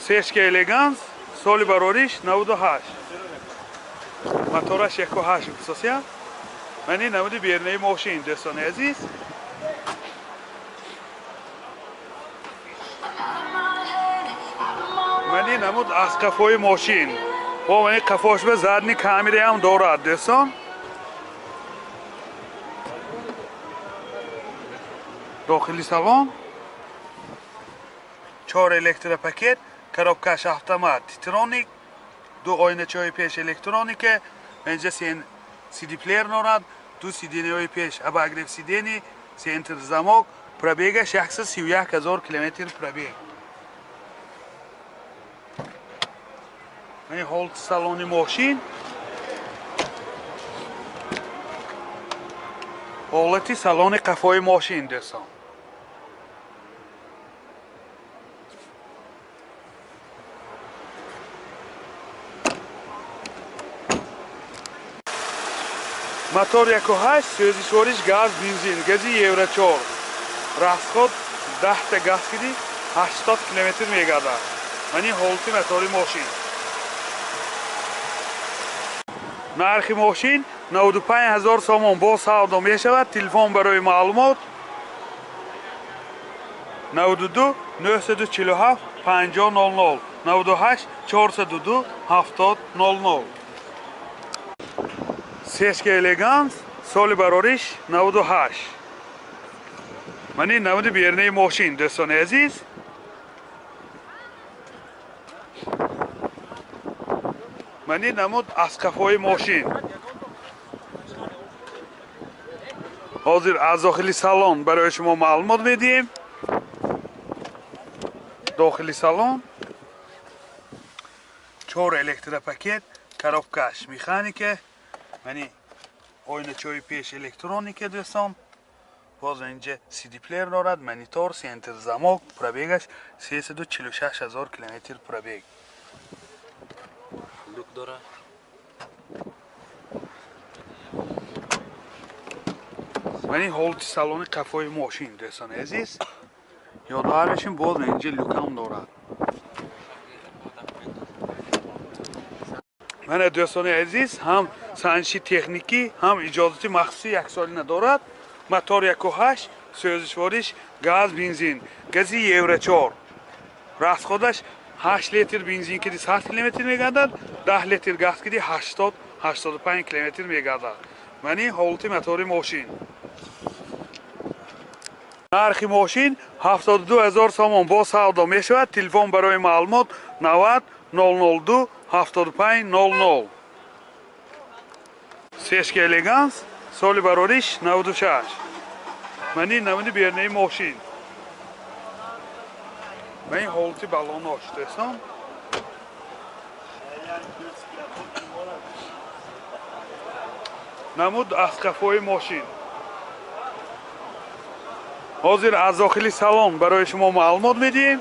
Сечка Элеганс, соли барориш 98. Мотораш 1.8 хусусия. Мани намуди бернаи мошин, дӯстони азиз. Мани намуд аз қафои мошин. Бо мани қафош ба задни камераам дорад, дӯстон. Дохили салон 4 электропакет, коробкаш автомат, титроник, ду оиначаҳои пеш электроника, инҷа CD плеер дорад, ду сидениҳои пеш обогрев сидени, центр замок, пробегаш 131 000 километр пробег. Ин ҳолати салони мошин, ҳолати салони қафои мошин, дӯстон. Мотор 1.8, сӯзишвориш газ, бензин, гази Евро 4. Расход 10 та газ киди 80 километр мегардад. Мани ҳолати мотори мошин. Нархи мошин 95 000 сомон бо савдо мешавад. Телефон барои маълумот 92 947 50 00 98 402 70 00. Сечка Элеганс, соли барориш 98. Мани намуди бернаи мошин, дӯстони азиз. Мани намуд аз қафои мошин. Ҳозир аз дохили салон барои шумо маълумот медиҳем. Дохили салон 4 электропакет, коробкаш механика, мани оиначаҳои пеш электроника, дӯстон. Боз инҷа CD плеер дорад, монитор, центр замок, пробегаш 346 000 километр пробег. Люк дорад. Мани ҳолати салони қафои мошин, дӯстони азиз. Ёдовар мешем, боз инҷа люкам дорад. Мана дӯстони азиз, ҳам санҷиши техникӣ, ҳам иҷозати махсуси яксолина дорад. Мотор 1.8, сӯзишвориш газ, бензин, гази Евро 4. Расходаш 8 литр бензин киди 100 километр мегардад, 10 литр газ киди 80-85 километр мегардад. Мани ҳолати мотори мошин. Нархи мошин 72 000 сомон бо савдо мешавад. Телефон барои маълумот 90 002 75 00. Сечка Элеганс, соли барориш 96. Мани намуди бернаи мошин. Мани ҳолати балонош, дӯстон. Намуд аз қафои мошин. Ҳозир аз дохили салон барои шумо маълумот медиҳем.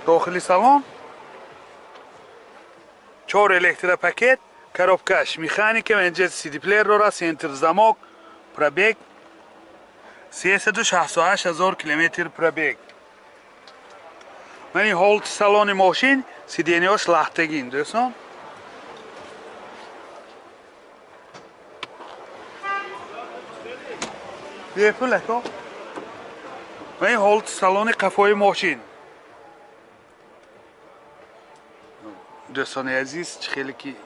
Дохили салон 4 электропакет, коробкаш механика, инҷа CD плеер дорад, центр замок, пробег 368 000 километр пробег. Мани ҳолати салони мошин, сидениҳош лахтагин, дӯстон. Бепул ако. Мани ҳолати салони қафои мошин. Дӯстони азиз, чӣ хеле ки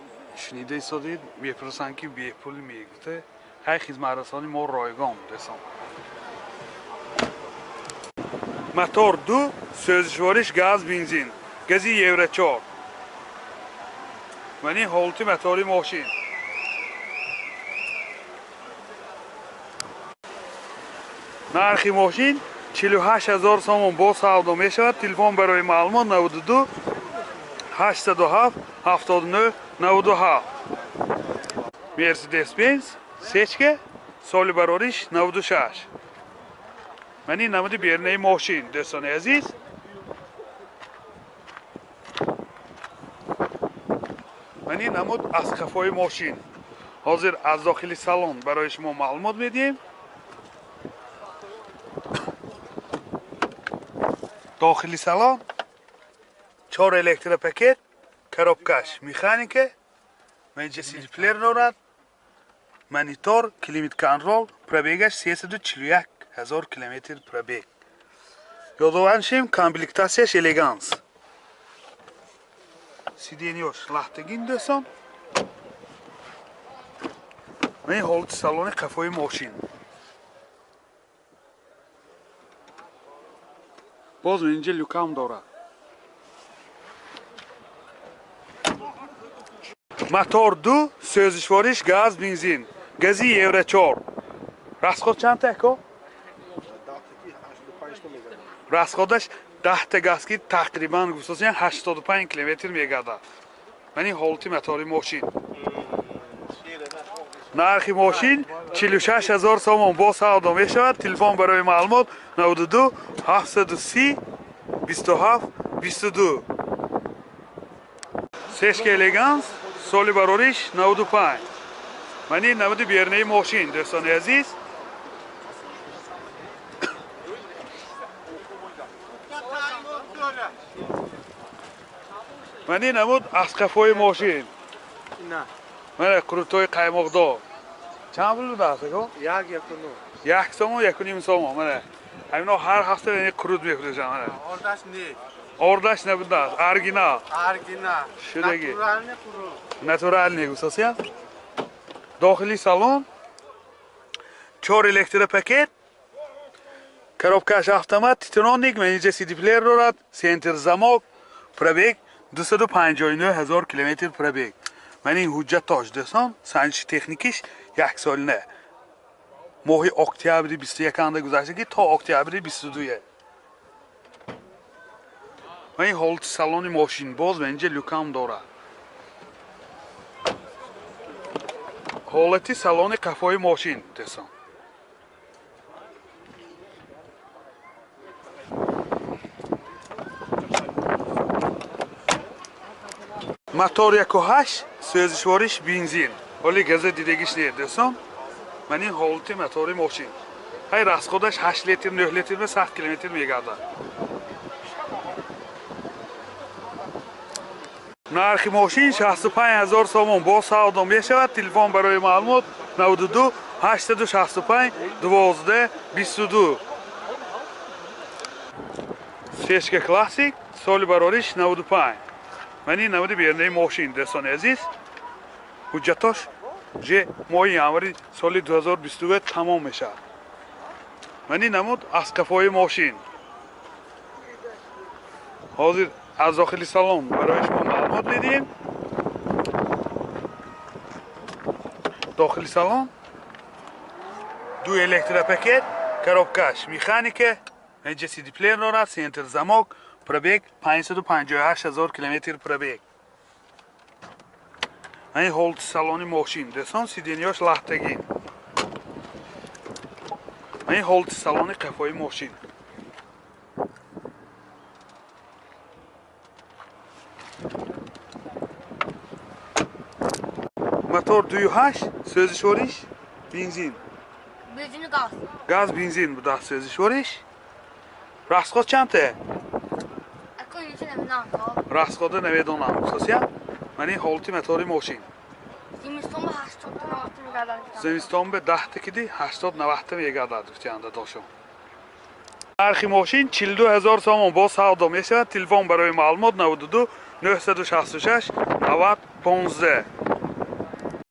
шунида истодед, мепурсанд ки бепул мегуфта. Ҳай хизматрасони мо ройгон, дӯстон. Мотор 2, сӯзишвориш газ, бензин, гази Евро 4. Мани ҳолати мотори мошин. Нархи мошин 48 000 сомон бо савдо мешавад. Телефон барои маълумот 92 807 79 97. Мерседес Бенз Сечка, соли барориш 96. Мани намуди бернаи мошин, дӯстони азиз. Мани намуд аз қафои мошин. Ҳозир аз дохили салон барои шумо маълумот медиҳем. Дохили салон 4 электропакет, коробкаш механика, менҷа CD плеер дорад, монитор, климат контрол, пробегаш 341 ҳазор километр пробег. Ёдовар шем, комплектатсияш элеганс. Сиденьёш лахтагин дӯстон. Ин ҳолати салони қафои мошин. Боз инҷа люкам дорад. Мотор 2, сӯзишвориш газ, бензин. Гази Евро 4. Расход чанд та ако? Расходаш 10 та газ ки тақрибан гуфтосен 85 километр мегардад. Ман ин ҳолати мотори мошин. Нархи мошин 46 ҳазор сомон бо савдо мешавад. Телефон барои маълумот 92 730 27 22. Сешка элеганс, соли барориш 95. Ман ин намуди бернаи мошин, дӯстони азиз. Ман ин намуд аз қафои мошин. Мана қурутҳои қаймоқдор. Чанд пул будааст ако? 1.5. 1 сомон, 1.5 сомон. Мана ҳамино ҳар ҳафта ин қурут мефурӯшанд. Мана. Ордаш не. Ордаш набудааст, оригинал. Оригинал. Шудаги. Натуральный қурут. Натуральный гусосия. Дохили салон 4 электропакет, коробкаш автомат, титроник, менеҷер CD плеер дорад, центр замок, пробег 259 ҳазор километр пробег. Ман ин ҳуҷҷатош дӯстон, санҷиши техникиш як солина. Моҳи октябри 21-анда гузаштагӣ то октябри 22. Ман ин ҳолати салони мошин боз ва инҷа люкам дорад. Ҳолати салони қафои мошин дӯстон. Мотор 1.8, сӯзишвориш бензин. Ҳоли газа дидагиш не дӯстон. Ман ин ҳолати мотори мошин. Ҳай расходаш 8 литр, 9 литр ва 100 километр мегардад. Нархи мошин 65 ҳазор сомон бо савдо мешавад. Телефон барои маълумот 92 865 12 22. Сешка классик, соли барориш 95. Ман ин намуди бернаи мошин, дӯстони азиз. Ҳуҷҷатош же моҳи январи соли 2022 тамом мешавад. Ман ин намуд аз қафои мошин. Ҳозир аз дохили салон барои шумо маълумот медиҳем. Дохили салон ду электропакет, коробкаш механика, инҷа CD плеер дорад, центр замок, пробег 558 ҳазор километр пробег. Ин ҳолати салони мошин дӯстон, сиденьёш лахтагин. Ин ҳолати салони қафои мошин. Мотор 2.8, сӯзишвориш бензин. Бензин газ. Газ бензин будааст сӯзишвориш. Расход чанд та? Расхода намедонам. Хусусия ман ин ҳолати мотори мошин. Зимистон ба 80-90 мегардад. Зимистон ба 10 та киди 80-90 мегардад гуфтианда дошум. Нархи мошин 42 ҳазор сомон бо савдо мешавад. Телефон барои маълумот 92 966 90 15.